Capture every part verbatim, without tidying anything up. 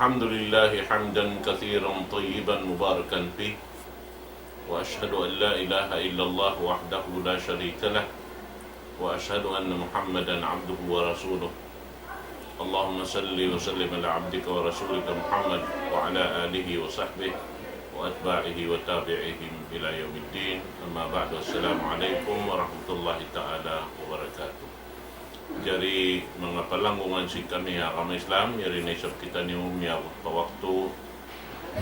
الحمد لله حمدا كثيرا طيبا مباركا فيه، وأشهد أن لا إله إلا الله وحده لا شريك له، وأشهد أن محمدا عبده ورسوله. اللهم صل وسلم على عبدك ورسولك محمد وعلى آله وصحبه وأتباعه وتابعيهم إلى يوم الدين. أما بعد، السلام عليكم ورحمة الله تعالى وبركاته. Jari manga palanggungan sin kami ha agama Islam, yari na isab kitaniyu miyabut pa waktu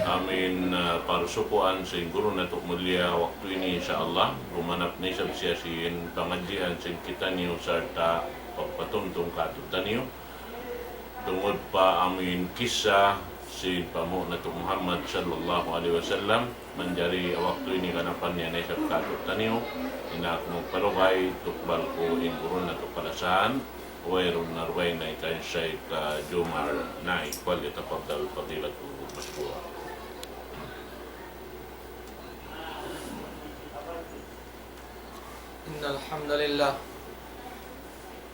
amin, ah, parsukuan sin guru natu' mulia waktu ini, insya Allah. Gumanap na isab siya sin pangadjian sin kitaniyu sarta' pagpatumtum kātu'niyu. Tungud pa amin kissa sin panghu' natu' Muhammad sallallahu alayhi wasallam, manjari waktu ini ganapan niya na isab kātu'niyu, in aku magparugay, tukbal ku in guru natu' palasahan, wayruun na dugaing na in kan Shaykh, ah, Jumar Naik, فليتفضل فضيلته مشكورا. إن الحمد لله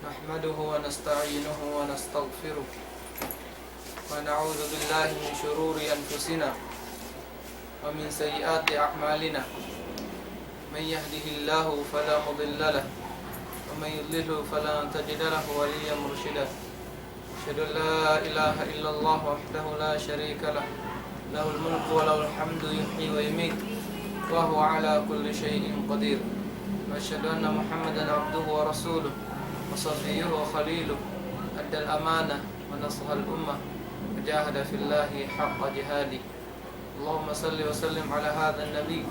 نحمده ونستعينه ونستغفره ونعوذ بالله من شرور أنفسنا ومن سيئات أعمالنا. من يهده الله فلا مضل له ومن يضلله فلن تجد له وليا مرشدا. أشهد أن لا إله إلا الله وحده لا شريك له، له الملك وله الحمد يحيي ويميت وهو على كل شيء قدير. وأشهد أن محمدا عبده ورسوله وصفيه وخليله، أدى الأمانة ونصح الأمة وجاهد في الله حق جهاده. اللهم صل وسلم على هذا النبي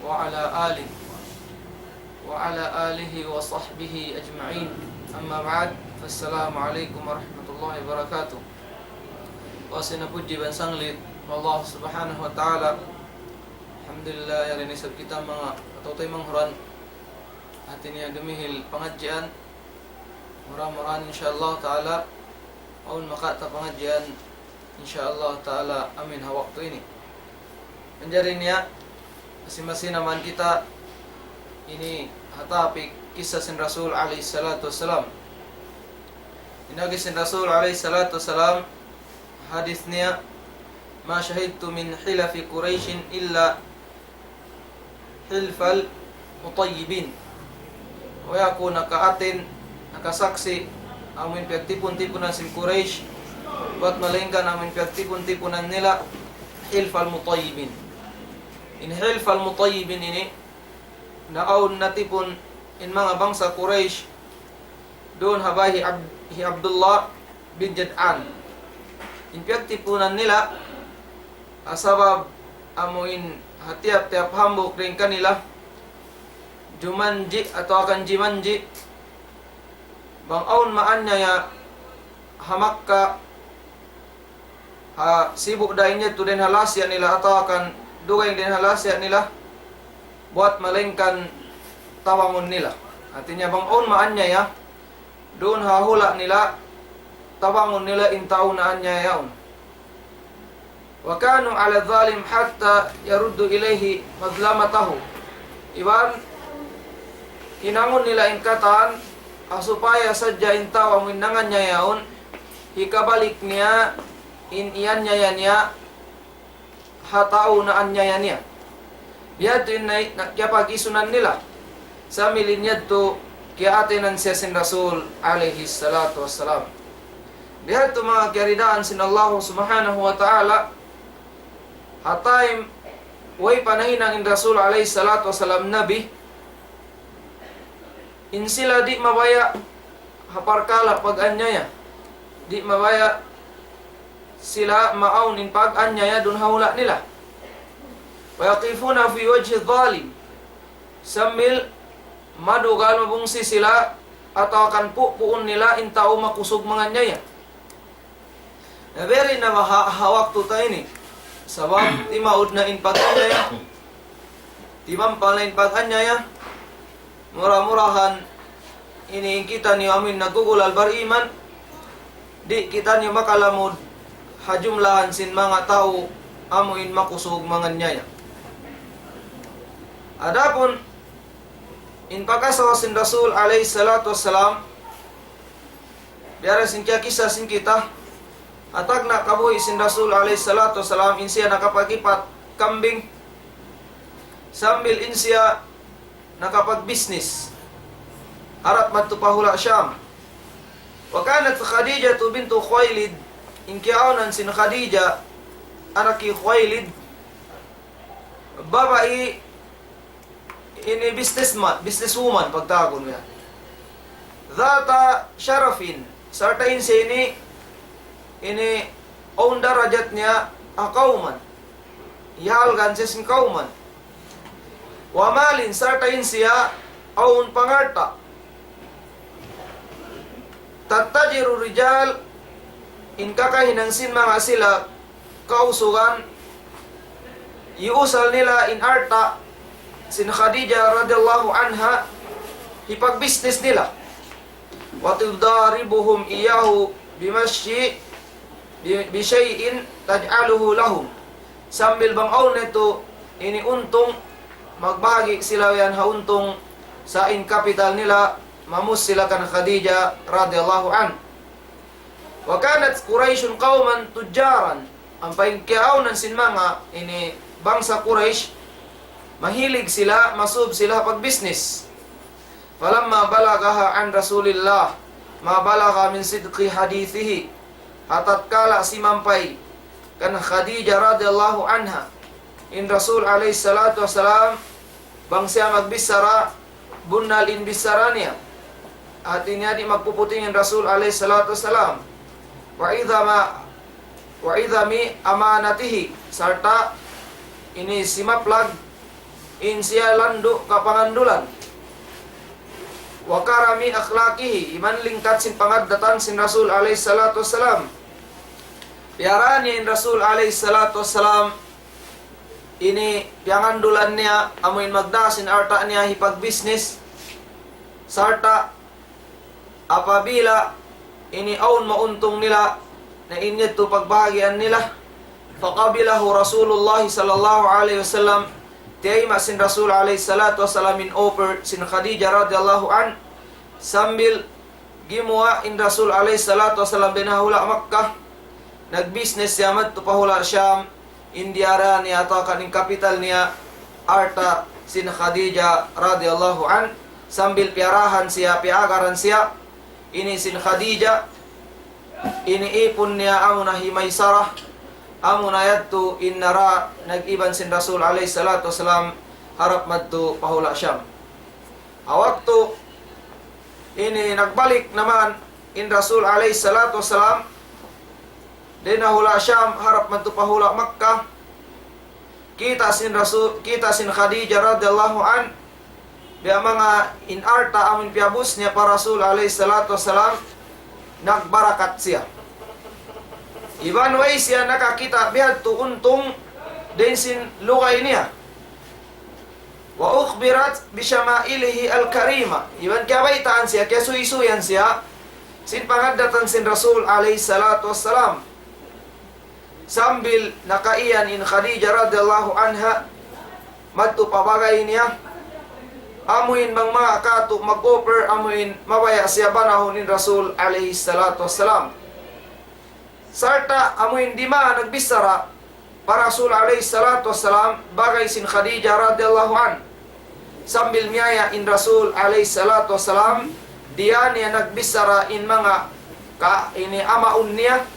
وعلى آله وعلى آله وصحبه أجمعين. أما بعد، فالسلام عليكم ورحمة الله وبركاته. Puas na pudji iban sanglit pa Allah Subhanahu wa Ta'ala. Alhamdulillah, yari na isab kita manga kataymanghuran. Hati niya dumihil pangadjian. Mura-murahan, insya Allah Ta'ala, awn makata' pangadjian, insya Allah Ta'ala, amin ha waktu ini. Manjari niya, masi-masi na man kita ini ha topic kissa sin Rasul alayhi salatu wassalam. In agi sin Rasul alayhi salatu wassalam, hadith niya, ما شهدت من حلف قريش إلا حلف المطيبين. Way aku naka-attend, nakasaksi', amuin piyagtipun-tipunan sin Quraysh, bat malaingkan amuin piyagtipun-tipunan nila, حلف المطيبين. In حلف المطيبين ini, naawn natipun in manga bangsa Quraysh, duun ha bāy hi Ab-, hi Abdullah bin Jad'an. In piyagtipunan nila, ha sabab amuin ha tiyap-tiyap hambuuk dayn kanila, jumanji' atawa kan jimanji', bang awn maanyaya ha Makkah, ha sibu' dayn yadtu dayn ha lasiya' nila atawa kan dugaing dayn ha lasiya' nila, buwat malaingkan tabangun nila. Hāti niya bang awn maanyaya, duun ha hula' nila, tabangun nila in tau naanyaya yaun. وكانوا على الظالم حتى يردوا إليه مظلمته. Iban, hinangun nila in katan, ha supaya sadja in tau amuin nanganyaya yaun, hikabalik niya in iyanyaya niya ha tau naanyaya niya. Biyadtu in na, na, kiyapagisunan nila. Sambil in yadtu kiyaattenan siya sin Rasul alayhi salatu wassalam. Biyadtu manga kiyaridaan sin Allah Subhanahu wa Ta'ala, ha time way pa nahinang in Rasul alayhi salatu wassalam Nabi, in sila di' mabaya' ha parkala' pag-anyaya. Di' mabaya' sila maawn in pag-anyaya duun ha hula' nila. ويقفون في وجه الظالم. Sambil madugal mabungsi sila atawa kan pu-, puun nila in tau makusug manganyaya. Na very na maha, ha waktu ta ini. Sabab timaud na in pag-anyaya. Timampal na in pag-anyaya. Mura-murahan ini in kitaniyu amuin nagugulal bariman. Di' kitaniyu makalamud ha jumlahan sin manga tau amuin makusug manganyaya. Adapun in pag-asawa sin Rasul alayhi salatu wassalam, biya' sin kiyakissa sin kita, Hatag na kabuhi' sin Rasul alayhi salatu wasalam, in siya nakapaghipat kambing, sambil in siya nakapagbisnis. Harap madtu pa hula' Sham. وكانت خديجة بنت خويلد, in kiyaunan sin Khadija, anak hi Khuwaylid, babai ini businessman, businesswoman, pagtawagun niya. ذات شرف, sarta' in siya ini, ini awn darajat niya ha kawman. Iyahalgaan siya sin kawman. ومال, sarta' in siya awn pangalta'. تتجر الرجال, in kakahinang sin manga sila kausugan, iyusal nila in alta' sin Khadija radiyallahu anha, hipagbisnis nila. وتضاربهم إياه بمشي ب-, بشيء تجعله لهم. Sambil bang awn na yadtu ini untung, magbahagi' sila yan ha untung sa' in kapital nila, mamus sila kan Khadija radiyallahu anha. وكانت قريش قوما تجارا. Ampa in kiyaunan sin manga ini bangsa Quraysh, mahilig sila, masub sila ha pagbisnis. فلما بلغها عن رسول الله ما بلغ من صدق حديثه. Ha tatkala simampay kan Khadija radiyallahu anha in Rasul alayhi salatu wasalam, bang siya magbichara, bunnal in bichara niya. Hati niya di' magpuputing in Rasul alayhi salatu wasalam. وعظم, وعظم أمانته, sarta' ini simaplag in siya landu' kapangandulan. وكرم أخلاقه, iban lingkat sin pangaddatan sin Rasul alayhi salatu wasalam. Piyaraan niya in Rasul alayhi salatu wasalam, ini piyangandulan niya, amu in magdā sin alta' niya hipagbisnis, sarta' apabila ini awn mauntung nila, na in yadtu pagbahagian nila. فقبله رسول الله صلى الله عليه وسلم, tiyayma' sin Rasul alayhi salatu wasalam in offer sin Khadija radiyallahu anha, sambil gimuwa' in Rasul alayhi salatu wasalam dayn ha hula' Makkah, nagbisnis siya madtu pa hula' Sham, in diyara niya atawa kan in kapital niya, alta' sin Khadija radiyallahu anha, sambil piyarahan siya, piyagaran siya, ini sin Khadija, ini ipun niya amuna hi Maysarah, amuna yadtu in nara nag-iban sin Rasul alayhi salatu wasalam harap madtu pa hula' Sham. Ha waktu ini nagbalik naman in Rasul alayhi salatu wasalam dayn ha hula' Sham harap madtu pa hula' Makkah. Kita' sin Rasul, kita' sin Khadija radiyallahu anha, biya' manga in alta' amun piyabus niya pa Rasul alayhi salatu wasalam, nagbarakat siya. Iban way siya nakakita' bihadtu untung dayn sin lugay niya. وأخبرت بشمائله الكريمة. Iban kiyabaytaan siya, kiyasuysuyan siya sin pangaddatan sin Rasul alayhi salatu wassalam. Sambil nakaiyan in Khadija radiyallahu anha madtu pa bagay niya, amuin bang manga katu' mag-offer, amuin mabaya' siya banahun in Rasul alayhi salatu wassalam. Sarta' amuin di' man nagbichara pa Rasul alayhi salatu wassalam bagay sin Khadija radiyallahu anha. Sambil miyaya' in Rasul alayhi salatu wassalam, di' niya nagbichara in manga ka-, ini amaun niya.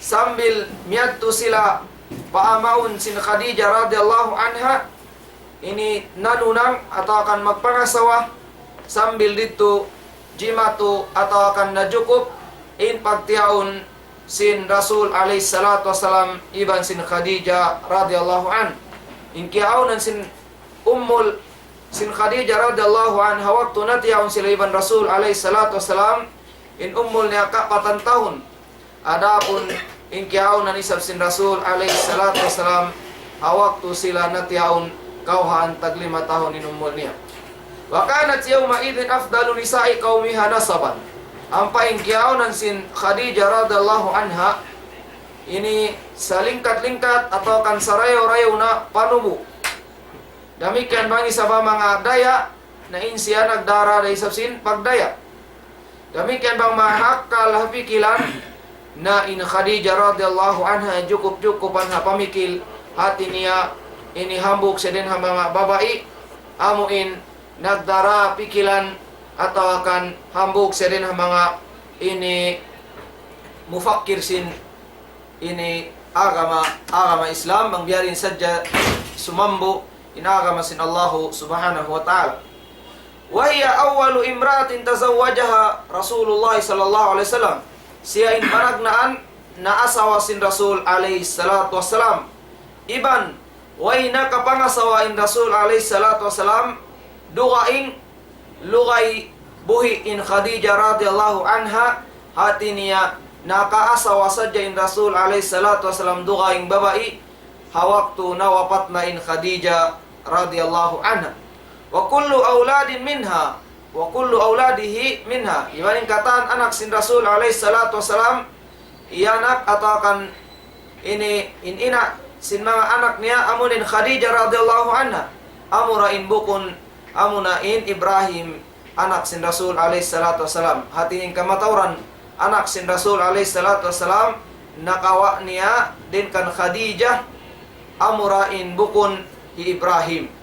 Sambil miyadtu sila pa amaun sin Khadija radiyallahu anha, ini nanunang atawa kan magpangasawa, sambil didtu jimatu atawa kan najukup in pagtiyaun sin Rasul alayhi salatu wassalam iban sin Khadija radiyallahu anha. In kiyaunan sin ummul sin Khadija radiyallahu anha waktu natiyaun sila iban Rasul alayhi salatu wassalam, in ummul niya kapatan tahun. Adapun in kiyaunan isab sin Rasul alayhi salatu wassalam, ha waktu sila natiyaun kawhaan taglima tahun in ummul niya. وكانت يومئذ أفضل نساء قومها نسبا. Ampa in kiyaunan sin Khadija radiyallahu anha, ini salingkat-lingkat atawa kan sarayaw-rayaw na panubu'. Damikkiyan bang isab ha manga daya, na in siya nagdara da isab sin pagdaya. Damikkiyan bang manga akkal ha pikilan, na in Khadijah radiyallahu anha jukup-jukupan ha pamikil, hati niya ini hambuuk siya dayn ha manga babai, amu in nagdara pikilan atawa kan hambuuk siya dayn ha manga ini mufakkir sin ini agama, agama Islam, bang biya' diin sadja sumambu in agama sin Allahu Subhanahu wa Ta'ala. وهي أول امرأة تزوجها رسول الله صلى الله عليه وسلم. Siya in panagnaan naasawa sin Rasul alayhi salatu wassalam. Iban, way nakapangasawa in Rasul alayhi salatu wassalam, dugaing lugay buhi' in Khadijah radiyallahu anha, hati niya nakaasawa sadja in Rasul alayhi salatu wassalam dugaing babai, ha waktu nawapat na in Khadijah radiyallahu anha. وكل أولاد منها، وكل أولاده منها. Iban in katan anak sin Rasul alayhi salatu wassalam, iyanak atawa kan ini, in ina' sin manga anak niya, amu in Khadijah radiyallahu anha. Amura in bukun, amuna in Ibrahim, anak sin Rasul alayhi salatu wassalam. Hati niya in kamatauran anak sin Rasul alayhi salatu wassalam, nakawa' niya dayn kan Khadijah, amura in bukun hi Ibrahim.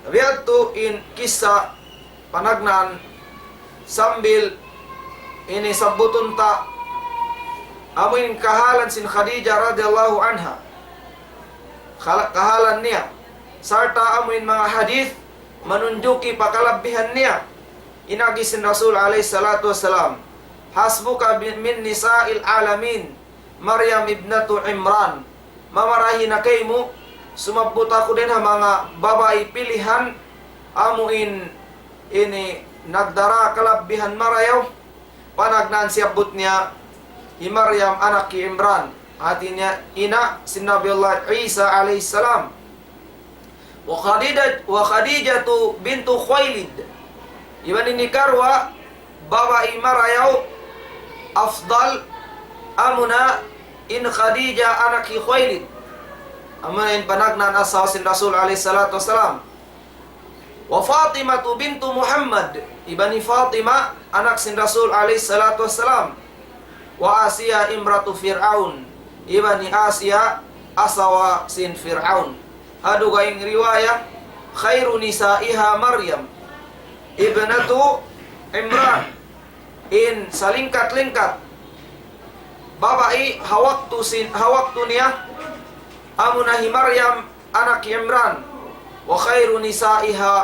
Biya' yadtu in kissa panagnaan sambil ini sabbutun ta amu in kahalan sin Khadijah radiyallahu anha. Kala-, kahalan niya. Sarta' amu in manga hadith manunjuki pa kalabbihan niya. In agi sin Rasul alayhi salatu wassalam, حسبك من نساء العالمين مريم ابنة عمران. Mamarahi na kaymu, sumabbut aku dayn ha manga babai pilihan, amu in ini nagdara kalabbihan marayaw. Panagnaan siyabbut niya hi Maryam anak hi Imran. Hati niya ina' sin Nabi Allah Isa alayhi salam. وخديجة، وخديجة بنت خويلد. Iban in hikaruwa, babai marayaw, afdal, amuna in Khadijah anak hi Khuwaylid. Amuna in panagnaan asawa sin Rasul alayhi salatu wassalam. وفاطمة بنت محمد. Iban hi Fatima, anak sin Rasul alayhi salatu wassalam. وآسيا امرأة فرعون. Iban hi Asiya, asawa sin Fir'aun. Ha dugaing riwaya, خير نسائها مريم ابنة عمران. In salingkat-lingkat babai ha waktu sin, ha waktu niya, amuna hi Maryam anak hi Imran. وخير نسائها,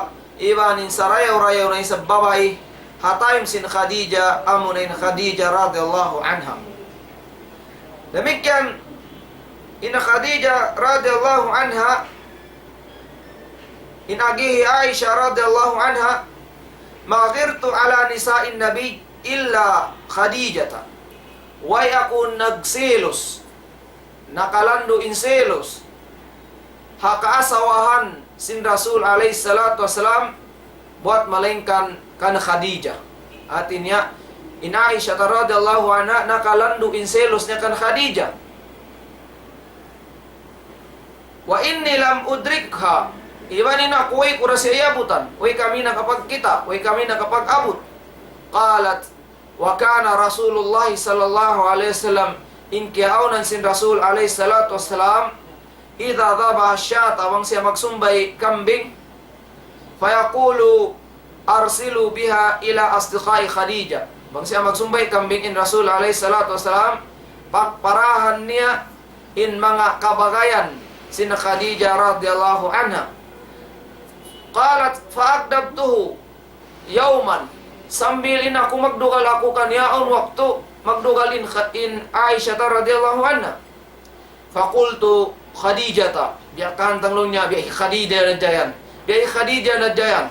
iban in sarayaw-rayaw na isab babai ha time sin Khadijah, amuna in Khadijah radiyallahu anha. Damikkiyan in Khadijah radiyallahu anha, in agi hi Aisha radiyallahu anha, ما غرت على نساء النبي إلا خديجة. Way aku nagselos, nakalandu' in selos ha kaasawahan sin Rasul alayhi salatu wassalam, buwat malaingkan kan Khadijah. Hati niya, in Aisha radiyallahu anha, nakalandu' in selos niya kan Khadijah. وإني لم أدركها. Iban in aku, way ku da siya iyabutan. Way kami nakapagkita', way kami nakapag-abut. قالت: وكان رسول الله صلى الله عليه وسلم, in kiyaawnan sin Rasul alayhi salatu wassalam, إذا ذبح الشاة, bang siya magsumbay' kambing, فيقول: أرسلوا بها إلى أصدقاء خديجة. Bang siya magsumbay' kambing in Rasul alayhi salatu wassalam, pagparahan niya in manga kabagayan sin Khadijah radiyallahu anha. قالت: فأغضبته يوما. Sambil in aku magdugal aku kaniya awn waktu, magdugal in Kha-, in Aisha radiyallahu anha. فقلت: خديجة. Biya' kahantang laung niya, biya' hi Khadijah na djayan. Biya' hi Khadijah na djayan.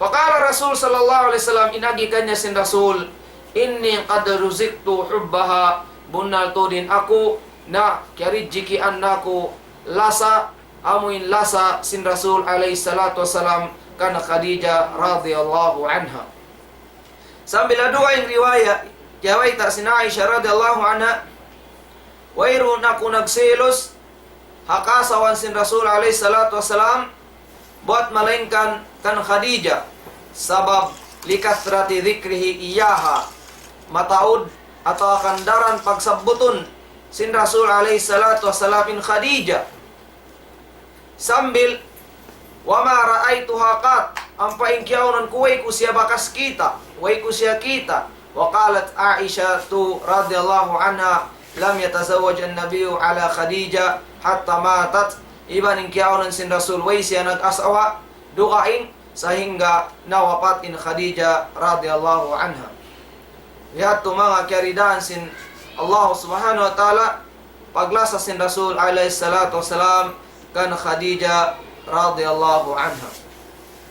فقال رسول صلى الله عليه وسلم, in agi kaniya sin Rasul, إني قد رزقت حبها. Bunnal tuud in aku, na kiyaridjikian na aku lasa, amu in lasa sin Rasul alayhi salatu wassalam kan Khadijah radiyallahu anha. Sambil ha dugaing riwaya, kiyabayta' sin Aisha radiyallahu anha, wayruun aku nagselos ha kaasawahan sin Rasul alayhi salatu wassalam, buwat malaingkan kan Khadijah, sabab لكثرة ذكره إياها. Mataud atawa kan daran pagsabbutun sin Rasul alayhi salatu wassalam in Khadijah. Sambil, وما رأيتها قط, ampa in kiyaunan ku way ku siya bakas kita', way ku siya kita'. وقالت عائشة رضي الله عنها: لم يتزوج النبي على خديجة حتى ماتت. Iban in kiyaunan sin Rasul way siya nag-asawa dugaing sahingga nawapat in Khadijah radiyallahu anha. Yadtu manga kiyaridaan sin Allah subhanahu wa ta'ala, paglasa sin Rasul alayhi salatu wassalam kan Khadijah radiyallahu anha.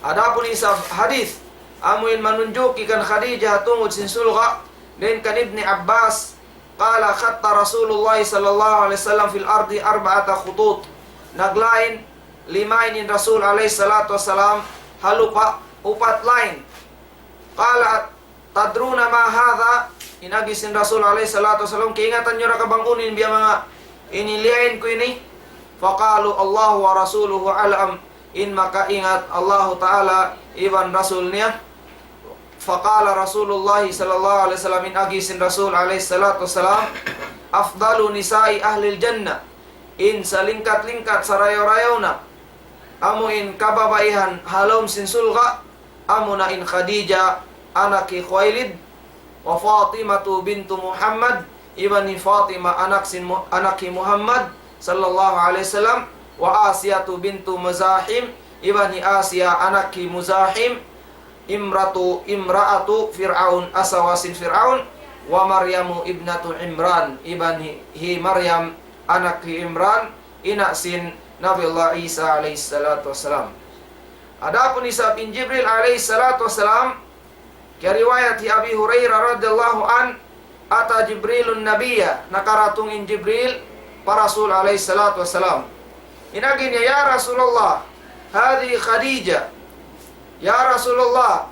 Adapun isab hadith, amu in manunjuki kan Khadijah tungud sin surga', dayn kan Ibni Abbas, قال: خط رسول الله صلى الله عليه وسلم في الأرض أربعة خطوط. Naglain, limain in Rasul alayhi salatu wassalam ha lupa', upat lain. قال: تدرون ما هذا؟ In agi sin Rasul alayhi salatu wassalam, kaingatan niyu ra ka bang unu in biya' manga ini liyain ku ini? فقالوا: الله ورسوله أعلم. In makaingat Allahu Ta'ala iban Rasul niya. فقال رسول الله صلى الله عليه وسلم, in agi sin Rasul alayhi salatu wassalam, أفضل نساء أهل الجنة. In salingkat-lingkat sarayaw-rayaw na amu in kababaihan ha lawm sin surga', amuna in Khadijah anak hi Khuwailid, وفاطمة بنت محمد, iban hi Fatima anak sin Mu-, anak hi Muhammad sallallahu alayhi wasallam, وآسية بنت مزاحم, iban hi Asiya anak hi Muzahim, امرأة، امرأة فرعون, asawa sin Fir'aun, ومريم ابنة عمران, iban hi, hi Maryam anak hi Imran, ina' sin Nabiullah Isa alayhi salatu wassalam. Adapun isab in Jibril alayhi salatu wassalam, kiyariwayat hi Abi Hurairah radiyallahu anhu, أتى جبريل النبي, nakaratung in Jibril pa Rasul alayhi salatu wassalam. In agi niya, يا رسول الله، هذه خديجة. Ya Rasulullah,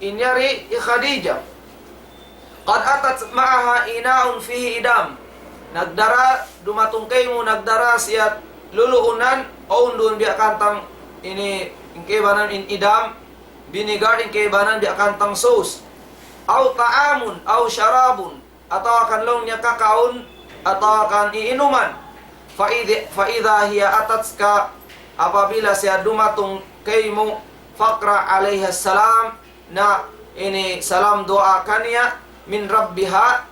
in yari hi Khadijah. قد أتت معها إناء فيه إدام. Nagdara, dumatung kaymu, nagdara siya luluunan, awn duun biya' kantang ini, in kaibanan in idam, vinegar, in kaibanan biya' kantang sauce. أو طعام أو شراب, atawa kan laung niya kakaun, atawa kan iinuman. فإذ-، فإذا هي أتتك, apabila siya dumatung kaymu, فاقرأ عليها السلام, na ini salam duwaa kaniya, من ربها,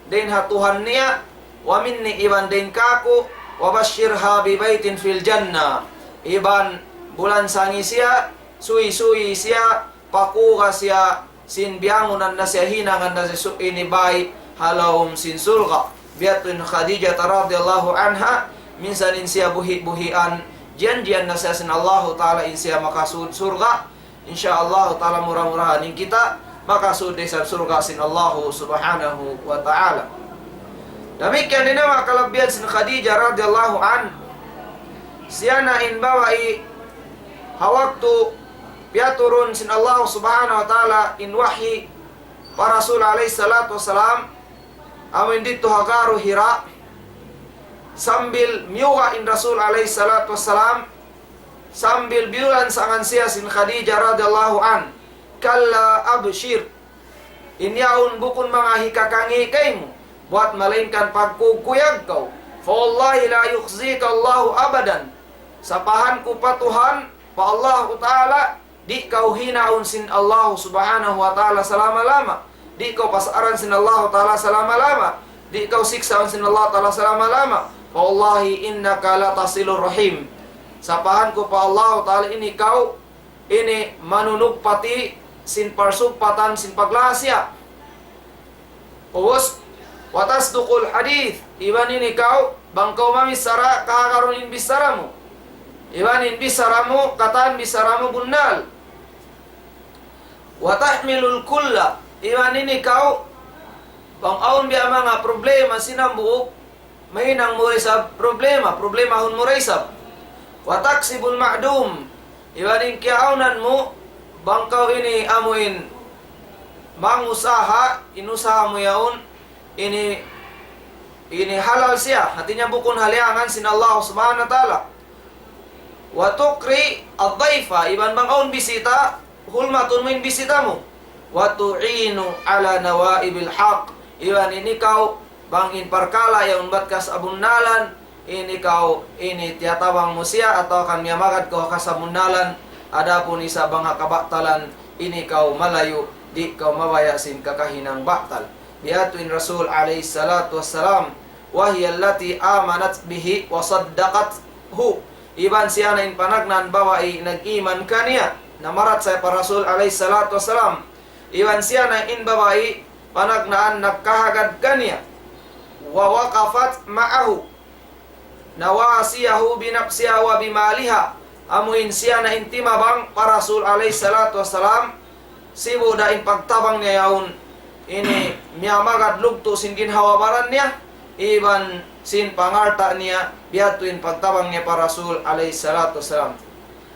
dayn ha Tuhan niya, ومني, iban dayn kāku', وبشرها ببيت في الجنة, iban bulansangi siya, suysuyi siya, pakuga siya sin biyangunan na siya, hinangan na siya su-, ini bay ha lawm sin surga'. Biya' ha yadtu in Khadijah radiyallahu anha, minsan in siya buhi'-buhian, jiyanjian na siya sin Allahu Ta'ala in siya makasud surga'. Insya Allahu Ta'ala, mura-murahan in kita makasud da isab surga' sin Allahu Subhanahu wa Ta'ala. Damikkiyan in manga kalabbihan sin Khadijah radiyallahu anha. Siya na in babai ha waktu piyaturun sin Allah Subhanahu wa Ta'ala in wahyi pa Rasul alayhi salatu wassalam, amu in didtu ha Garu Hira, sambil miyuga' in Rasul alayhi salatu wassalam, sambil biyulansangan siya sin Khadijah radiyallahu anha, كلا أبشر. In yaun bukun manga hikakangi' kaymu, buwat malaingkan pagkukuyag kaw. فوالله لا يخزيك الله أبدا. Sapahan ku pa Tuhan, pa Allahu Ta'ala, di' kaw hinaun sin Allahu Subhanahu wa Ta'ala salama-lama. Di' kaw pasaran sin Allahu Ta'ala salama-lama. Di' kaw siksaun sin Allahu Ta'ala salama-lama. فوالله إنك لتصل الرحم. Sapahan ku pa Allahu Ta'ala, in ikaw ini manunugpati sin parsugpatan sin paglasa. Ubus, وتصدق الحديث, iban in ikaw, bang kaw mamichara, kahagarun in bichara mu. Iban in bichara mu, katan bichara mu bunnal. وتحمل الكل, iban in ikaw, bang awn biya' manga problema sin hambuuk, mahinang mu da isab problema, problemahun mu da isab. وتكسب المعدوم, iban in kiyaawnan mu, bang kaw ini amuin mangusaha, in usaha mu yaun, ini, ini halal siya, hati niya bukun ha liyangan sin Allah Subhanahu wa Ta'ala. وتقري الضيف, iban bang awn bisita, hulmatun mu in bisita mu. وتعين على نوائب الحق, Iban in ikaw, bang in parkala' yaun bat kasabunnalan, in ikaw, ini tiyatabang mu siya, atawa kan miyamagad kaw kasabunnalan, adapun isab bang ha kabatalan, ini kaw malayu', di' kaw mabaya' sin kakahinang batal. Biya' hādtu in Rasul alayhi salatu wassalam, وهي التي آمنت به وصدقته. Iban siya na in panagnaan babai nag-iman kaniya, namarachaya pa Rasul alayhi salatu wassalam. Iban siya na in babai panagnaan nagkahagad kaniya. ووقفت معه نواصيه بنفسها وبمالها. Amu in siya na in timabang pa Rasul alayhi salatu wassalam, sibu' da in pagtabang niya yaun, ini miyamagad lugtu' sin ginhawa-baran niya, iban sin pangalta' niya, biya' hādtu in pagtabang niya pa Rasul alayhi salatu wassalam.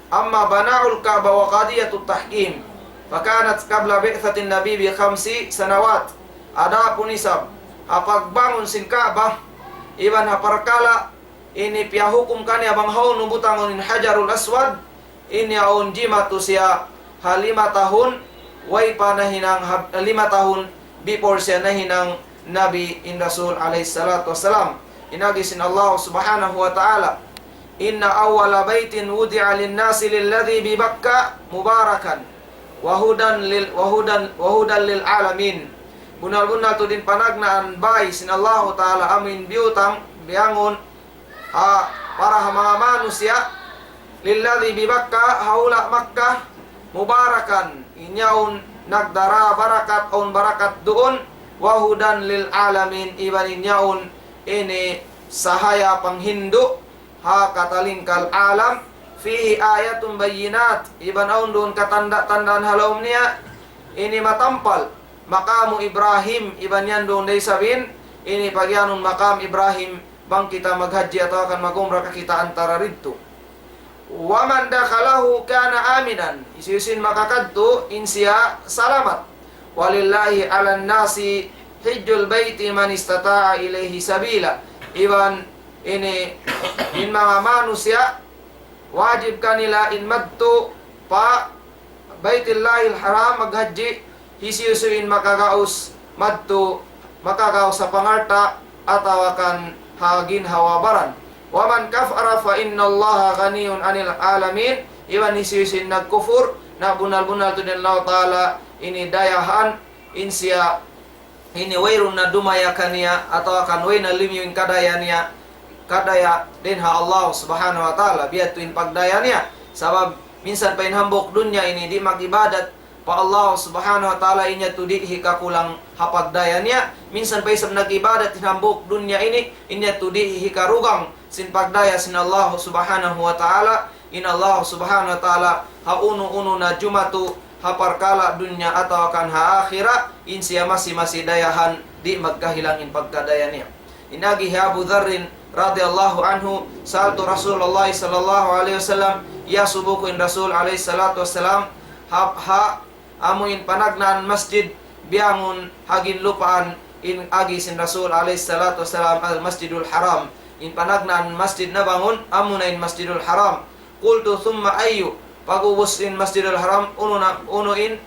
أما بناء الكعبة وقضية التحكيم فكانت قبل بعثة النبي بخمس سنوات. Adapun isab, ha pagbangun sin Ka'bah, iban ha parkala' ini piyahukum kaniya bang hawnu butangun in Hajarul Aswad, in yaun jimatu siya ha lima tahun, way pa nahinang ha-, lima tahun before siya nahinang Nabi in Rasul alayhi salatu wassalam. In agi sin Allah subhanahu wa ta'ala, إن أول بيت وضع للناس للذي ببكة مباركا وهدى لل-، وهدى، وهدى للعالمين. Bunnal-bunnal tuud in panagnaan bay sin Allahu ta'ala amu in biyutang, biyangun, ha, para ha manga manusiya', للذي ببكة, ha hula' Makkah, مباركا, in yaun nagdara barakat, awn barakat duun, وهدى للعالمين, iban in yaun ini sahaya panghindu' ha katilingkal alam, فيه آيات بينات, iban awn duun katanda-tandaan ha lawm niya, ini matampal, مقام إبراهيم, iban yan duun da isab in, ini pagiyanun maqam Ibrahim, bang kita maghajji atawa kan mag-umrah kita antara didtu. ومن دخله كان آمنا, hisiyu-siyu in makakadtu, in siya salamat. ولله على الناس حج البيت من استطاع إليه سبيلا. Iban ini, in manga manusiya', wajib kanila in madtu pa Baytullahil Haram maghajji, hisiyu-siyu in makagaus madtu, makagaus ha pangalta' atawa kan ha ginhawa-baran. ومن كفر فإن الله غني عن العالمين. Iban hisiyu-siyu in nagkufur, na bunnal-bunnal tuud in Allah ta'ala ini dayahan, in siya ini wayruun na dumaya kaniya, atawa kan way na lumiyu in kadaya niya, kadaya dayn ha Allah subhanahu wa ta'ala, biya' hādtu in pagdaya niya. Sabab minsan pa in hambuuk dunya ini di' mag-ibadat pa Allah subhanahu wa ta'ala, in yadtu di' hikakulang ha pagdaya niya. Minsan pa isab nag-ibadat in hambuuk dunya ini, in yadtu di' hikarugang sin pagdaya sin Allah subhanahu wa ta'ala. In Allah subhanahu wa ta'ala, ha unu-unu na jumatu, ha parkala' dunya atawa kan ha akhirat, in siya masi-masi dayahan, di' magkahilang in pagkadaya niya. In agi hi Abu Dharrin radiyallahu anhu, سألت رسول الله صلى الله عليه وسلم, iyasubu ku in Rasul alayhi salatu wassalam, ha, ha amu in panagnaan masjid biyangun ha ginlupaan, in agi sin Rasul alayhi salatu wassalam, Al-Masjidul Haram. In panagnaan masjid nabangun, amuna in Masjidul Haram. قلت ثم أي؟ Pag'ubus in Masjidul Haram, unu na, unu in,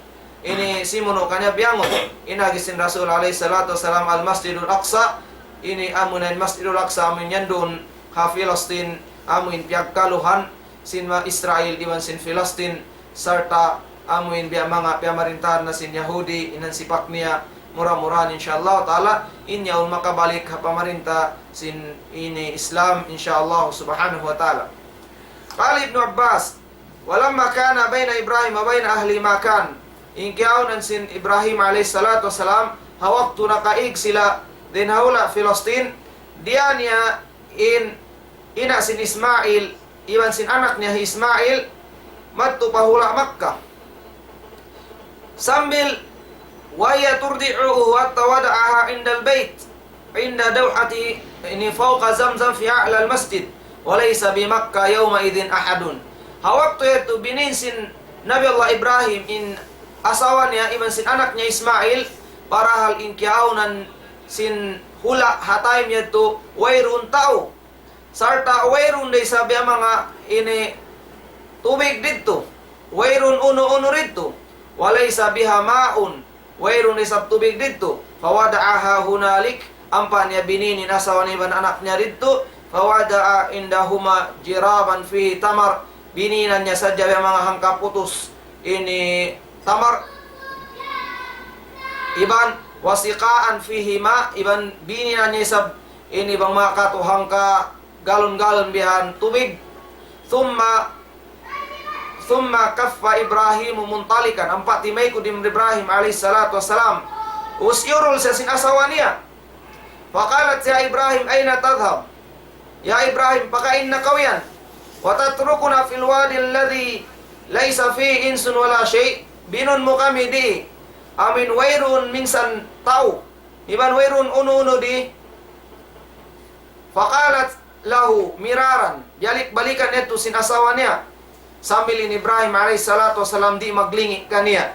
ini simunu' kaniya biyangun. In agi sin Rasul alayhi salatu wassalam, Al-Masjidul Aqsa, ini amuna in Masjidul Aqsa, amu in yan duun ha Filistin, amu in piyagkaluhan sin manga Israel iban sin Filistin, sarta' amu in biya' manga piyamarintahan na sin Yahudi, in hansipak niya, mura-murahan, insya Allah ta'ala, in yaun makabalik ha pamarinta sin ini Islam, insya Allah subhanahu wa ta'ala. قال ابن عباس: ولما كان بين إبراهيم وبين أهله ما كان. In kiyaunan sin Ibrahim alayhi salatu wassalam, ha waktu nakaig sila dayn ha hula' Filistin, diyā niya in ina' sin Ismail, iban sin anak niya hi Ismail, madtu pa hula' Makkah. Sambil, وهي ترضعه حتى وضعها عند البيت، عند دوحة، يعني فوق زمزم في أعلى المسجد، وليس بمكة يومئذ أحد. Ha waktu yadtu binin sin Nabi Allah Ibrahim in asawa niya iban sin anak niya Ismail, parahal in kiyaunan sin hula' ha time yadtu wayruun tau. Sarta' wayruun da isab biya' manga ini tubig didtu. Wayruun unu-unu didtu. وليس بها ماء. Wayruun da isab tubig didtu. فوضعها هنالك, ampa niya binin in asawa niya iban anak niya didtu, فوضع عندهما جرابا فيه تمر, binin niya sadja biya' manga hangka putus ini tamar, iban وسقاء فيه ماء, iban binin niya isab ini bang manga katu' hangka galon-galon bihan tubig. ثم ثم كف إبراهيم منطلقا, ampa timaykud in Ibrahim alayhi salatu wassalam. Us iyurul siya sin asawa niya. فقالت: يا إبراهيم أين تذهب؟ Ya Ibrahim, pakain na kaw yan? وتتركنا في الوادي الذي ليس فيه إنس ولا شيء. Binun mu kami di, amuin wayruun minsan tau, iban wayruun unu-unu di. فقالت له مرارا, biyalik-balikan yadtu sin asawa niya. Sambil in Ibrahim alayhi salatu wassalam di' maglingi' kaniya.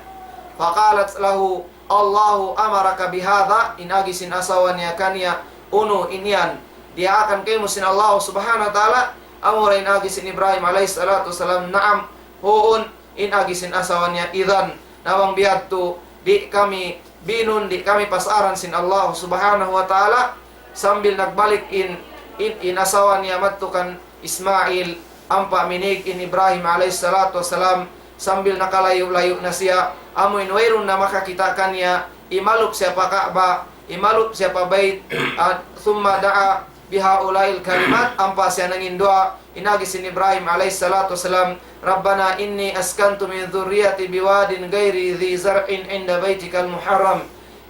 فقالت له: الله أمرك بهذا, in agi sin asawa niya kaniya, unu in yan diyaakan kaymu sin Allah subhanahu wa ta'ala? Amura in agi sin Ibrahim alayhi salatu wassalam, naam, huun, in agi sin asawa niya, idhan, na bang biyadtu, di' kami binun, di' kami pasaran sin Allah subhanahu wa ta'ala. Sambil nagbalik in, in, in asawa niya madtu kan Ismail, ampa minig in Ibrahim alayhi salatu wassalam, sambil nakalayu'-layu' na siya, amuin wayruun na makakita' kaniya, imalup siya pa Ka'bah, imalup siya pa Bayt, at ثم دعا بهؤلاء الكلمات, ampa siya nangin duwaa, in agi sin Ibrahim alayhi salatu wassalam, ربنا إني أسكنت من ذريتي بواد غير ذي زرع عند بيتك المحرم.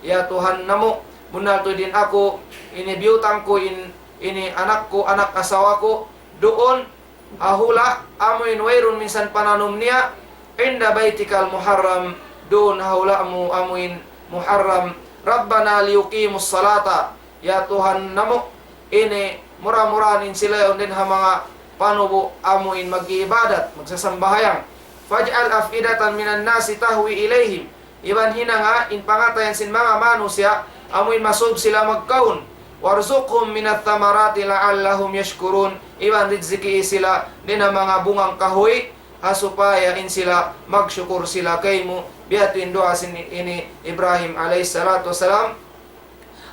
Ya Tuhan namu', bunnal tuud in aku, ini biyutang ku in, ini anak ku, anak asawa ku, duun ha hula' amuin wayruun minsan pananum niya, عند بيتك المحرم, duun ha hula' mu amuin muharram. ربنا ليقيموا الصلاة, ya Tuhan namu', ini mura-murahan in sila yaun dayn ha manga panubu' amuin mag-iibadat, magsasambahayang. فاجعل أفئدة من الناس تهوي إليهم, iban hinanga in pangatayan sin manga manusiya', amuin masub sila magkaun. وارزقهم من الثمرات لعلهم يشكرون, iban riziki sila dayn ha manga bungang kahuy, ha supaya in sila magsukur sila kaymu. Biya' ha yan in duwaa sin ini Ibrahim alayhi salatu wassalam.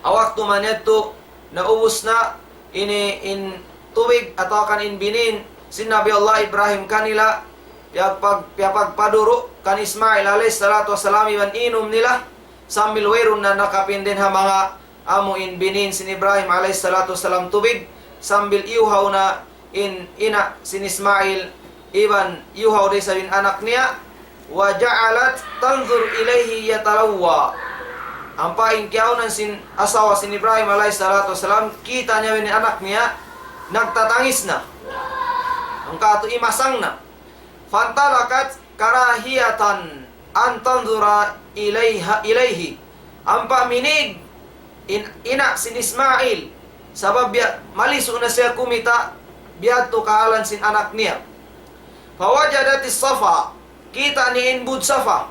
Ha waktu man yadtu, naubus na ini in tubig atawa kan in binin sin Nabi Allah Ibrahim kanila, piyapag-, piyapagpaduru' kan Ismail alayhi salatu wassalam iban inum nila, sambil wayruun na nakapindin ha manga amu in binin sin Ibrahim alayhi salatu wassalam tubig, sambil iyuhaw na in ina' sin Ismail, iban iyuhaw da isab in anak niya, وجعلت تنظر إليه يتلوى. Ampa in kiyaunan sin asawa sin Ibrahim alayhi salatu wassalam, kita' niya in anak niya, nagtatangis na. Hangkatu' imasang na. فانطلقت كراهية أن تنظر إليها، إليه. Ampa minig in ina' sin Ismail, sabab biya' malisu na siya kumita' biyadtu kahalan sin anak niya. فوجدت الصفا, kita' niya in bud Safa.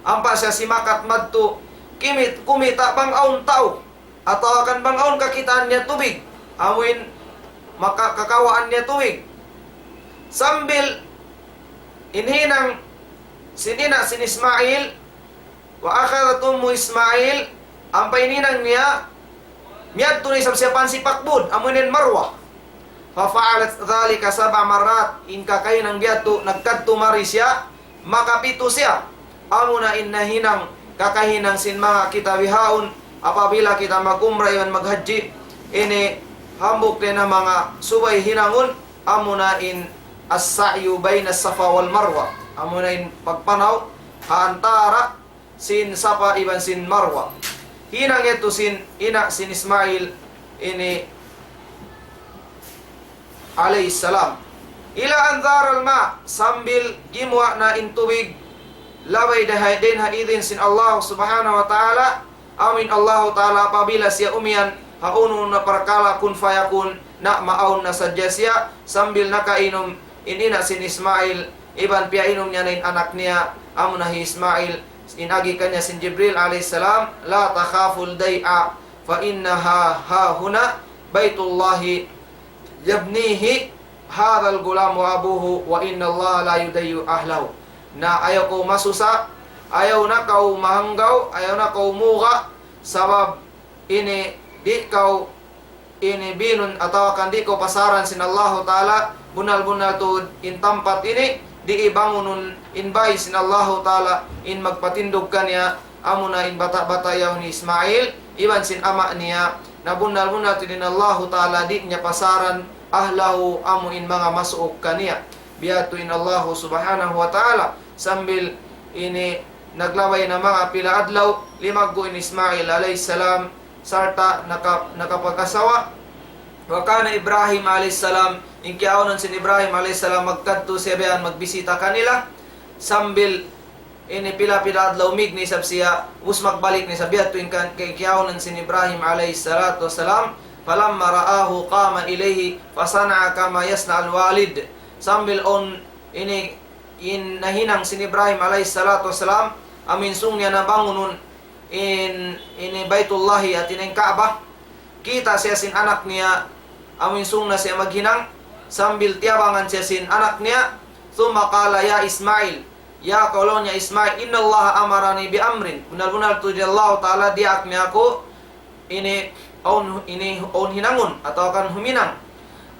Ampa siya simakat madtu, kimit-, kumita' bang awn tau, atawa kan bang awn kakitaan niya tubig, amuin maka-, kakawaan niya tubig. Sambil in hinang sin ina' sin Ismail, وأخذت أم إسماعيل, ampa in hinang niya, miyadtu na isab siya pa sipak bud, amuin Marwa. ففعلت ذلك سبع مرات, in kakahinang biyadtu, nagkadtu mari siya, makapitu siya. Amuna in nahinang, kakahinang sin manga kita bihaun, apabila kita mag-umrah iban maghajji, ini hambuuk dayn ha manga subay hinangun, amuna in السعي بين الصفا والمروة. Amuna in pagpanaw ha antara' sin Safa iban sin Marwa. Hinang yadtu sin ina' sin Ismail ini alayhi salam. إلى أن ظهر الماء, sambil gimuwa' na in tubig, labay da ha-, dayn ha idin sin Allah subhanahu wa ta'ala, amuin Allahu ta'ala apabila siya umiyan, ha unu na parkala' kun fayakun, na maawn na sadja siya, sambil nakainum in ina' sin Ismail, iban piyainum niya na in anak niya, amuna hi Ismail, in agi kaniya sin Jibril alayhi salam, لا تخافوا الضيعة، فإنها هاهنا بيت الله يبنيه هذا الغلام وأبوه، وإن الله لا يضيع أهله. Na ayaw kaw masusa, ayaw na kaw mahanggaw, ayaw na kaw muga, Sabab ini di' kaw ini binun atawa kan di' kaw pasaran sin Allahu Ta'ala, bunnal-bunnal tuud in tampat ini, di' ibangunun in bay sin Allahu Ta'ala, in magpatindug kaniya, amuna in bata'-bata' yaun hi Ismail, iban sin ama' niya, na bunnal-bunnal tuud in Allahu Ta'ala di' niya pasaran, ahlahu, amu in manga masuuk kaniya. Biya' tu in Allahu Subhanahu wa Ta'ala, sambil ini naglabay na manga pila adlaw, limaggu' in Ismail alayhis salam, sarta' naka-, nakapag-asawa. Wa kana Ibrahim alayhis salam, in kiyaawnan sin Ibrahim alayhis salam, magkadtu siya biya' yan magbisita kanila, sambil ini pila-pila adlaw mīg na isab siya, ubus magbalik na isab. Biya' tu in kan-, kay kiyaawnan sin Ibrahim alayhis salatu wassalam, falamma ra'ahu qama ilayhi fasana'a kama yasna'ul walid. Sambil awn ini in nahinang sin Ibrahim alayhis salatu wassalam, amu in sūng niya na bangunun in, ini Baytullahi, hāti niya in Ka'bah. Kīta' siya sin anak niya, amu in sūng na siya maghinang, sambil tiyabangan siya sin anak niya. Thumma qala, "Ya Ismail, ya kaw laung niya Ismail, innallaha amarani bi amrin. Bunnal-bunnal tuud in Allahu Ta'ala diyaak niya aku ini awn, ini awn hinangun, atawa kan huminang.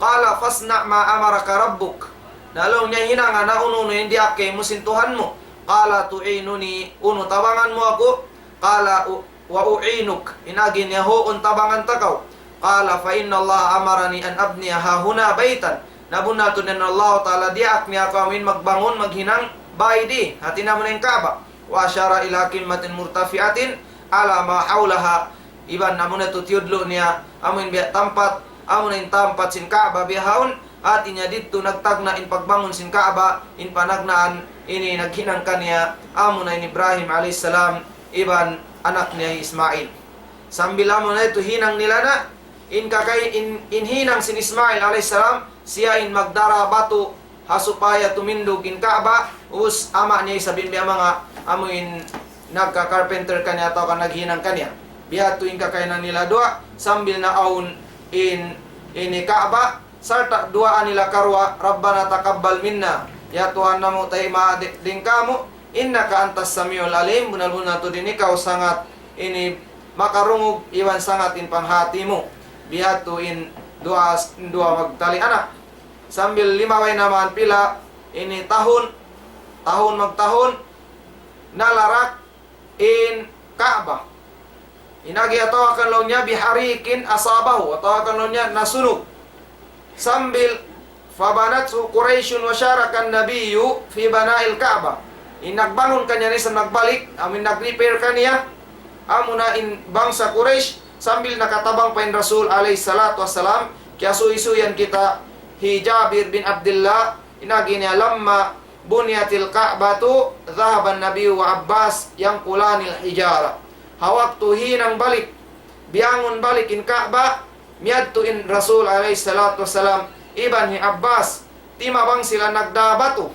Qala fasna' ma amaraka rabbuk." Na laung niya hinanga na unu-unu in diyaak kaymu sin Tuhan mu. Qala tu'inuni, unu tabangan mu aku? Qala u-, wa u'inuk, in agi niya huun tabangan ta kaw. Qala fa innallaha amarani an abniya hahuna baytan. Na bunnal tuud in Allahu Ta'ala diyaak niya aku amu in magbangun, maghinang bay di, hāti niya amuna in Ka'bah. Wa ashara ila qimmatin murtafi'atin ala ma hawlaha. Iban amuna tuud tiyudlu' niya amu in biya' tampat, amuna in tampat sin Ka'bah bihaun, hāti niya didtu nagtagna' in pagbangun sin Ka'bah, in panagnaan ini naghinang kaniya, amuna in Ibrahim alayhis salam, iban anak niya hi Ismail. Sambil amuna yadtu hinang nila na, in kakay-, in, in hinang sin Ismail alayhis salam, siya in magdara batu, ha supaya tumindug in Ka'bah, ubus ama' niya isab in biya' manga, amu in nagka-carpenter kaniya atawa kan naghinang kaniya. Biya' tu in kakahinang nila duwa, sambil na awn in, ini Ka'bah, sarta' duwaa nila karuwa, "Rabbana taqabbal minna." Ya Tuhan namu', taymaa dayn kamu', "Innaka antas sami'ul alim." Bunnal-bunnal tuud in ikaw sangat ini makarungug iban sangat in panghati mu. Biya' tu in duwaa, duwaa magtali anak. Sambil limabay na man pila ini tahun, tahun magtahun, nalarak in Ka'bah. In agi atawa kan laung niya biharikin asabahu, atawa kan laung niya nasunug. Sambil fabanathu Qurayshun wa sharakan nabiyyu fi bana'il Ka'bah. In nagbangun kaniya na isab nagbalik, amu in nag-repair kaniya, amuna in bangsa Quraysh, sambil nakatabang pa in Rasul alayhis salatu wassalam, kiyasuy-suyan kita hi Jabir bin Abdullah, in agi niya lamma buniyatil Ka'batu, dhahaban Nabiyyu wa Abbas yanqulanil hijara. Ha waktu hinang balik, biyangun balik in Ka'bah, miyadtu in Rasul alayhis salatu wassalam, iban hi Abbas, timabang sila nagdā batu.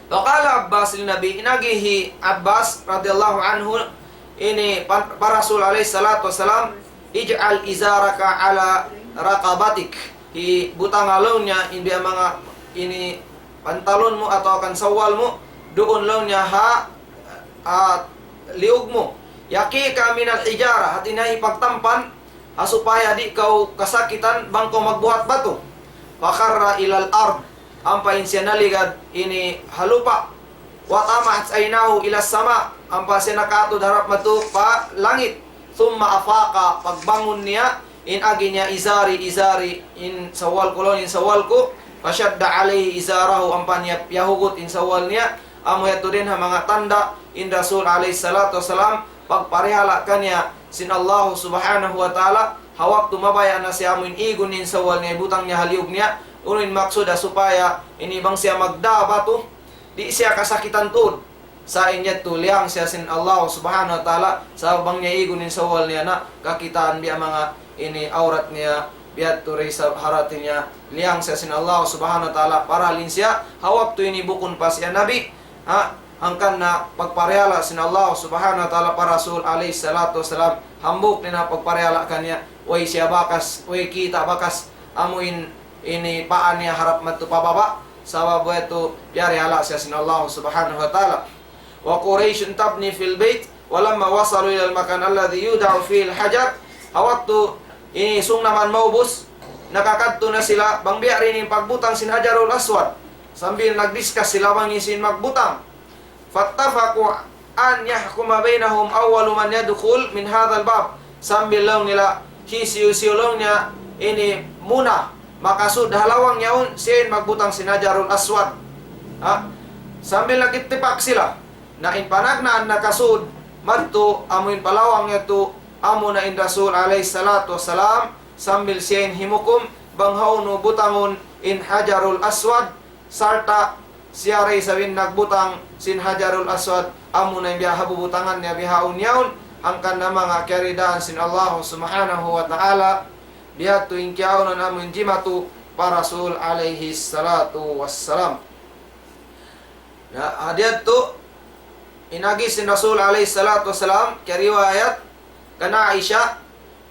Wa qala Abbas lin Nabi, in agi hi Abbas radiyallahu anhu, ini pa, pa Rasul alayhis salatu wassalam, "Ij'al izaraka ala raqabatik." Hibutanga laung niya in biya' manga ini pantalon mu atawa kan sawal mu, duun laung niya ha, ah, liug mu. "Yaqika minal hijara," hāti niya hipagtampan, ha supaya di' kaw kasakitan bang kaw magbuhat batu. Fakharra ilal ard, ampa in siya naligad ini ha lupa'. Wa tamahat aynahu ila sama, ampa siya nakaatud harap madtu pa langit. Thumma afaqa, pagbangun niya, in agi niya izari, izari, in sawal ku laung, in sawal ku. Fashadda alayhi izarahu, ampa niya piyahugut in sawal niya. Amu yadtu dayn ha manga tanda' in Rasul alayhis salatu wassalam, pagparihala' kaniya sin Allahu subhanahu wa ta'ala, ha waktu mabaya' na siya amu in igun in sawal niya, ibutang niya ha liug niya, unu in maksud ha supaya ini bang siya magdā batu, di' siya kasakitan tuud. Sa' in yadtu liyang siya sin Allah subhanahu wa ta'ala, sabab bang niya igun in sawal niya na, kakitaan biya' manga ini awrat niya, biya' tu ri sa harati niya, liyang siya sin Allah subhanahu wa ta'ala, parahal in siya, ha waktu ini bukun pa siya nabi, ha, hangkan na pagparihala' sin Allah subhanahu wa ta'ala pa Rasul alayhis salatu wassalam, hambuuk na in pagparihala' kaniya, way siya bakas, way kita' bakas, amu in ini paa niya harap madtu pababa', sabab way tu piyarihala' siya sin Allah subhanahu wa ta'ala. Wa Qurayshun tabni fil bayt ولما وصلوا إلى المكان الذي يوضع فيه الحجر, ha waktu ini sung naman maubus, nakakadtu na sila bang biya' diin in pagbutang sin Hajarul Aswad. Sambil nag-discuss sila bang hisiyu in magbutang. فاتفقوا أن يحكم بينهم أول من يدخل من هذا الباب. Sambil laung nila, hisiyu-siyu laung niya ini muna makasud ha lawang yaun, siya in magbutang sin Hajarul Aswad. Ha? Sambil nag-ittipak sila. Na in panagnaan nakasud madtu amu in pa lawang yadtu, amu na in Rasul alayhi salatu wassalam, sambil siya in himukum bang hawnu butangun in Hajarul Aswad, sarta' siya da isab in nagbutang sin Hajarul Aswad, amu na in biya' ha bubutangan niya bihaun yaun, hangkan na manga kiyaridaan sin Allah Subhanahu wa Ta'ala, biya' hādtu in kiyaunan amu in jimatu pa Rasul alayhi salatu wassalam. Na, ha, biya' hādtu, in agi sin Rasul alayhi salatu wassalam, kiyariwayat kan Aisha,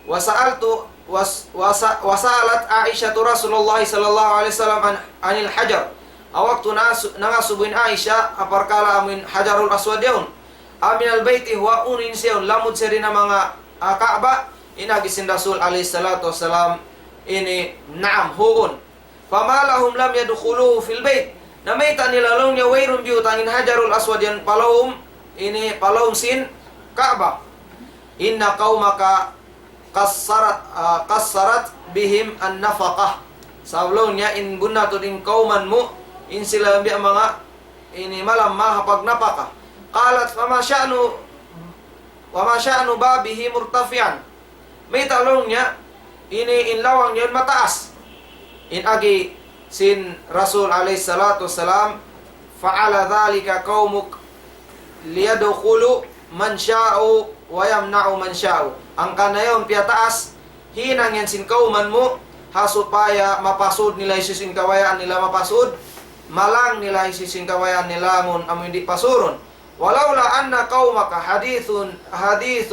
وسألت، وس-، وس-، وسألت عائشة رسول الله صلى الله عليه وسلم عن، عن الحجر. Ha waktu nas-, nangasubu in Aisha, ha parkala' amu in Hajarul Aswad yaun. أمن البيت هو, unu in siya yaun, lamud siya dayn ha manga, ah, Ka'bah, in agi sin Rasul alayhi salatu wassalam, ini, naam, huun. فما لهم لم يدخلوه في البيت. Na mayta' nila laung niya wayruun biyutang in Hajarul Aswad yan pa lawm, ini pa lawm sin Ka'bah. إن قومك قصرت، ah, قصرت بهم النفقة. Sabab laung niya in bunnal tuud in kawman mu, in sila biya' manga ini malamma ha pagnapaka. قالت فما شأن، وما شأن بابه مرتفعا. Mayta' laung niya, ini in lawang niya mataas. In agi sin Rasul alayhi salatu wassalam, فعلى ذلك قومك ليدخل من شاء ويمنع من شاء. Hangkan na yaun piyataas, hinang yan sin kawman mu, ha supaya mapasud nila hisiyu-siyu in kabayaan nila mapasud, malang nila hisiyu-siyu in kabayaan nila amun amu in di' pasurun. ولولا أن قومك حديث، حديث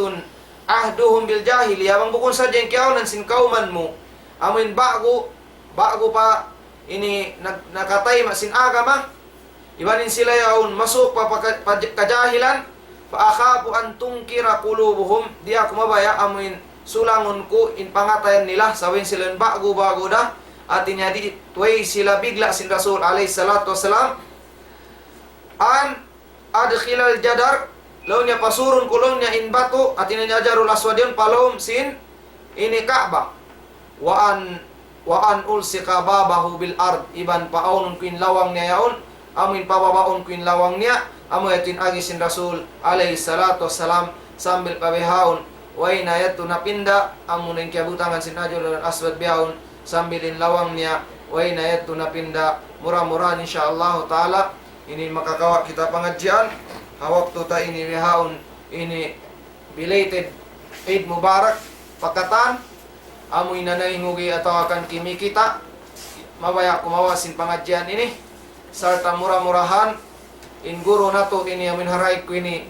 عهدهم بالجاهلية, bang bukun sadja in kiyaunan sin kawman mu, amu in ba'gu, ba'gu pa ini nag-, nakatayma' sin agama, iban in sila yaun masuuk pa, pa ka-, pa j-, kajahilan, فأخاف أن تنكر قلوبهم, di' aku mabaya' amu in sulangun ku in pangatayan nila, sabab in sila ba'gu-ba'gu da, hāti niya di' tuud sila bigla' sin Rasul alayhi salatu wassalam, أن أدخل الجدر, laung niya pasurun ku laung niya in batu, hāti niya Hajarul Aswad yan, pa lawm sin ini Ka'bah. وأن، وأن ألصق بابه بالأرض, iban paawnun ku in lawang niya yaun, amu in pababaun ku in lawang niya, amu yadtu in agi sin Rasul alayhi salatu wassalam, sambil pa bihaun, way na yadtu napinda, amu na in kiyabutangan sin Hajarul Aswad bihaun, sambil in lawang niya, way na yadtu napinda, mura-murahan insya Allahu ta'ala, ini makakawa' kita pangadjian, ha waktu ta ini bihaun, ini belated Eid Mubarak pa katan, amu in nanayngug atawa kan kimikita', mabaya' kumawa' sin pangadjian ini, sarta' mura-murahan, in guru natu' ini amu in haraik ku ini,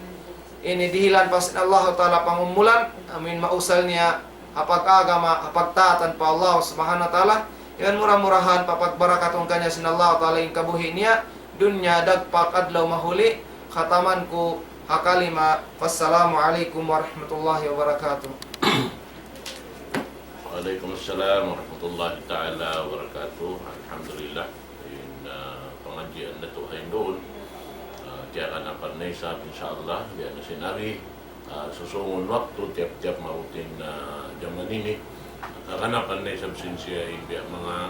ini dihilan pa sin Allahu ta'ala pangumulan, amu in mausal niya ha pag-agama, ha pagtaatan pa Allah Subhanahu wa Ta'ala. Iban mura-murahan papagbarakatun kaniya sin Allah Ta'ala in kabuhi' niya, dunya dagpak adlaw mahuli, khataman ku ha kalima, Wassalamu alaykum warahmatullahi wabarakatuh. وعليكم السلام ورحمة الله تعالى وبركاته. Alhamdulillah. In, ah, pangadjian natu' ha yan duun. Ah, tiyaganapan na isab, insya Allah, biya' na sin agi, ah, susungun waktu, tiyap-tiyap marutin na jaman ini. Kaganapan na isab sin siya in biya' manga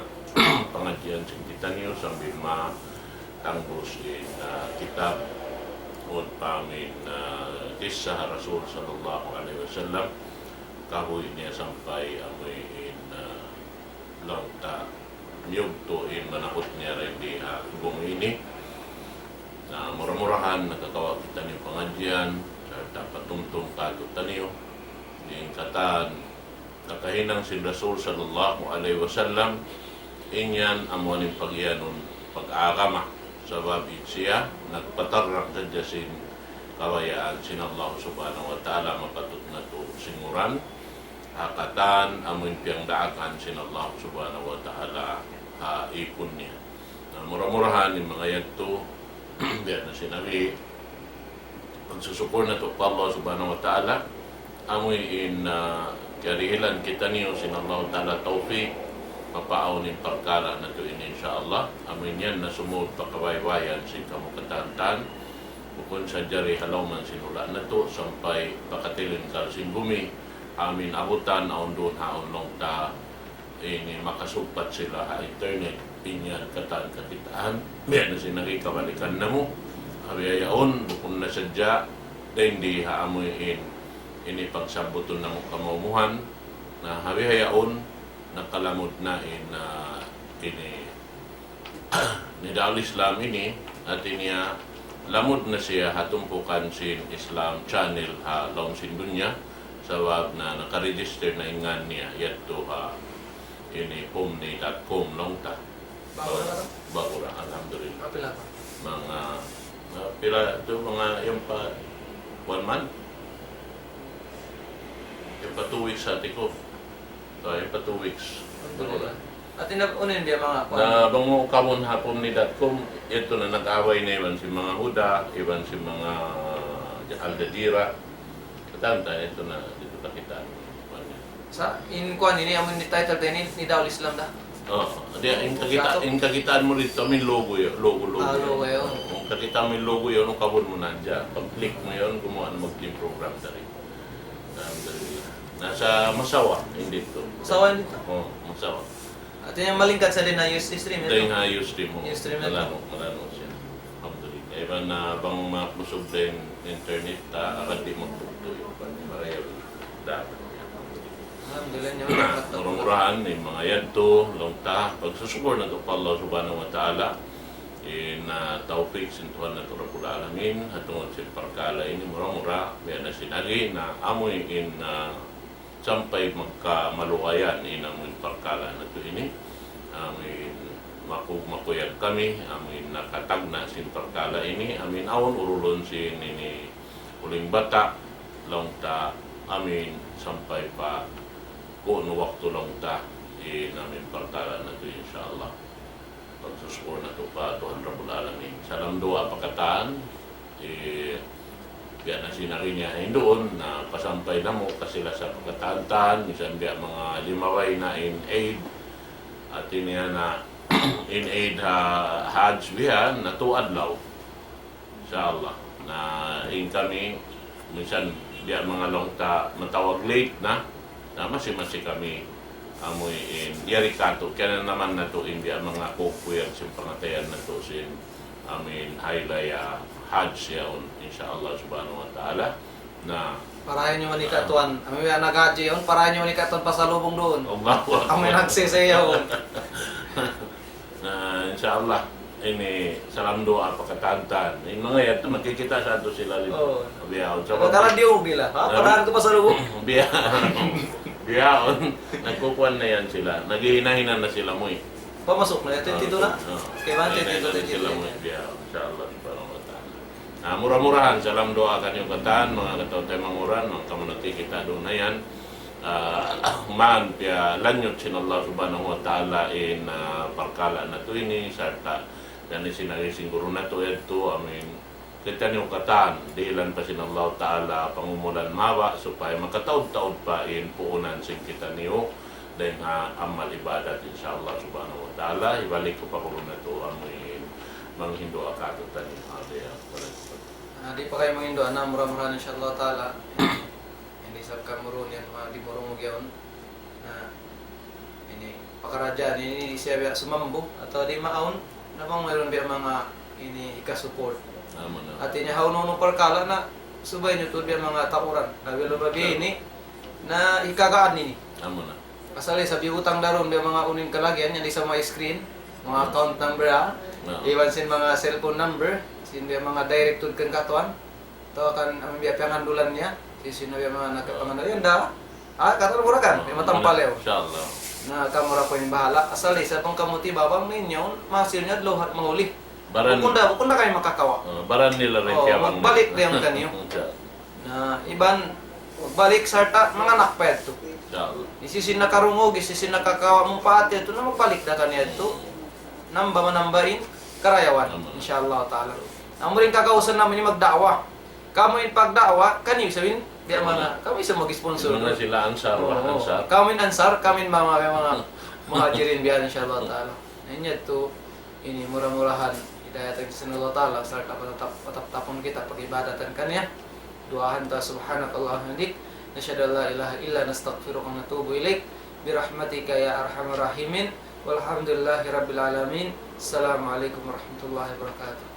pangadjian sin kitaniyu sambil matangbus in, ah, kitab Ut pa amin, ah, kissa ha Rasul sallallahu alayhi wasallam. Kahuy niya sampay amuin in, ah, laung ta miyugtu' in manahut niya dayn di ha lubung ini. Na mura-murahan nakakawa' kitaniyu pangadjian, sarta' patumtum kātu'niyu. Di' in katan nakahinang sin Rasul sallallahu alayhi wasallam, in yan amu in pagiyanun pag-agama. Sabab in siya nagpatarrang sadja sin kabayaan sin Allah Subhanahu wa Ta'ala, mapatut natu' singuran. Ha katan amu in piyangdaakan sin Allah Subhanahu wa Ta'ala ha ipun niya. Na mura-murahan in manga yadtu, biya' na sin agi, Susukul natu' pa Allah Subhanahu wa Ta'ala, amuin, ah, kiyarihilan kitaniyu sin Allah Ta'ala tawfik, mapaawn in parkala' natu' ini, insya Allah. Amuin yan na sumud pa kabaybayan sin kamu katan-katan, bukun sadja di ha lawm sin hula' natu', sampay pa katilingkal sin bumi. Amuin abutan, awn duun ha awn laung ta, ini makasugpat sila ha internet, in yan katan kakitaan, biya' na sin agi kabalikan namu', ha bihaun, bukun na sadja, dayn di ha amuin, ini pagsabbutun namu' kamaumuhan, na ha bihaun, nakalamud na in, ah, ini, Nida al-Islam ini, hati niya, lamud na siya ha tumpukan sin Islam channel ha lawm sin dunya, sabab na naka-register na in ngan niya, yadtu ha ini pumni dot com laung ta. Ba'gu na ba? Ba'gu na, alhamdulillah. Manga, ah, pila tu, manga yan pa one month? Yan pa two weeks hati ku. Ah, yan pa two weeks. Alhamdulillah. Hati niya, unu in biya' manga kuwan? Na bang mu ukabun ha pumni dot com, yadtu na nag-away na iban sin manga Huda, iban sin manga Al Jazeera. Katan ta, yadtu na, didtu kakitaan. Sa', in kuwan ini, amun in title ta ini, Nida al-Islam da. Oo. Di', in kakita-, in kakitaan mu didtu, amuin logo yan, logo, logo. Ah, logo yan. Oo, in kakitaan mu in logo yan, ukabun mu na hadja. Pag-click mu yan, gumuwa' na mag-, in program ta ri. Alhamdulillah. Nasa Masawa, in didtu. Masawa in didtu? Oo, Masawa. Hati niya malingkat sa dayn ha Ustream, ya? Dayn ha Ustream, oo. Ustream, ya? Malanu', malanu' siya. Alhamdulillah. Iban na bang makusug dayn internet, ta, agad di' magtugtuy. Marayaw. Dapat niya. Alhamdulillah, niya, mura-murahan, in manga yadtu, laung ta, pagsusukul natu' pa Allah Subhanahu wa Ta'ala, in, ah, tawfik sin Tuhan natu' Rabbul Alamin, ha tungud sin parkala' ini, mura-mura, biya' na sin agi, na amuin, ah, sampay magkamaluhayan in amuin parkala' natu' ini, amuin makug-, makuyag kami, amuin nakatagna' sin parkala' ini, amuin awn urulun sin ini uling bata', laung ta, amuin sampay pa kunu' waktu laung ta, in amuin parkala' natu', insya Allah. Pagsusukul natu' pa Tuhan Rabbul Alamin. Salam duwaa pa katan, eh, biya' na sin agi niya hinduun, na pasampay namu' pa sila sa pa katan-katan, misan biya' manga limabay na in Eid, hati niya na in Eid ha Hajj biya' na tu adlaw. Insya Allah. Na in kami, minsan, biya' manga laung ta matawag late na, na masi-masi kami, amuin, yari katu', kaya na naman natu' in biya' manga kukuyag sin pangatayan natu' sin, amuin, haylaya Hajj yaun, insya Allah subhanahu wa ta'ala. Na, parayaw niyu man in katuan. Amu in nag-haji yaun, parayaw niyu man in katuan pasalubung duun. Allahu Akbar. Amu in nagsisi yaun. Na, insya Allah, ini salam duwaa pa katan-katan. In manga yadtu, magkikita' sa yadtu sila rin. Oo. Bihaun. Sabab kala diyu nila. Ha? Padaan ku pasalubung. Bihaun. Bihaun. Nagkukuan na yan sila. Naghihinahinan na sila muwi'. Pamasuk na yadtu, ah, tito na. Ah. Kaya ba, naghihinahinan tito, na tito, sila muwi'. Bihaun. Insya Allah, subhanahu wa ta'ala. Ah, mura-murahan, salam duwaa kaniyu katan, manga kataw-taymanghuran, manga kamu nagkikita' duun na yan. Ah, man, piyalanyut sin Allah subhanahu wa ta'ala in, ah, parkala' natu' ini, sarta' yan in sin agi sin guru natu' yadtu, amuin, kitaniyu katan, dihilan pa sin Allah ta'ala pangumulan mahaba', supaya makataud-taud pa in puunan sin kitaniyu, dayn ha amal ibadat, insya Allah subhanahu wa ta'ala, hibalik ku pa guru natu', amuin, manghindu' katu'taniyu, hadi ya. Ah, di' pa kaw manghindu', na mura-murahan, insya Allah ta'ala. Ini isab kamu duun yan, manga di' marungug yaun. Na, ini, pakaradjaan ini, di' siya biya' sumambu, atawa di' maawn, na bang mayroon biya' manga ini hika-support. Amu na. Hati niya, ha unu-unu parkala' na, subay niyu tuud biya' manga tauran. Na, biya' labi ini, na hikagaan ini. Amu na. Asal isab biyutang da duun biya' manga unu in kalagihan, yan isab manga screen, manga account number, ha? Na. Iban sin manga cellphone number, sin biya' manga direct tuud kan katuan. Atawa kan, amu in biya' piyangandulan niya, hisiyu-siyu na biya' manga nagkapangandulan. Yan da. Ah, katan mura kan, biya' matampal yaun. Insya Allah. Na, kamu ra kunu' in bahala'. Asal isab bang kamu tibabang ninyo, mahasil niya adlaw mahuli. Baran. Bukun da, bukun da kami makakawa'. Ah, baran nila rin. Oh, kiyabang magbalik nila. Da yan kaniyu. Insya Allah. Na, iban, magbalik sarta' manganak pa yadtu. Insya Allah. Hisiyu-siyu in nakarungug, hisiyu-siyu in nakakawa' manpaat yadtu, na magbalik da kaniyu yadtu. Namba manamba in karayawan. Amin. Insya Allah ta'ala. Amu rin kagausan namu' ini magda'wa. Kamu in pagda'wa, kaniyu isab in, biya' mana, kamu isab mag-sponsor. Di' mana sila Ansar, wala Ansar. Kamu in Ansar, kami in manga, manga Muhajirin biya' yan, insha Allah ta'ala. Na in yadtu, ini mura-murahan hidayatan sin Allah ta'ala, sarta' patatap-, pataptapun kita pag-ibadatan kaniya. Duwaahan ta, سبحانك اللهم وبحمدك، نشهد أن لا إله إلا أنت، نستغفرك ونتوب إليك، برحمتك يا أرحم الراحمين، والحمد لله رب العالمين. السلام عليكم ورحمة الله وبركاته.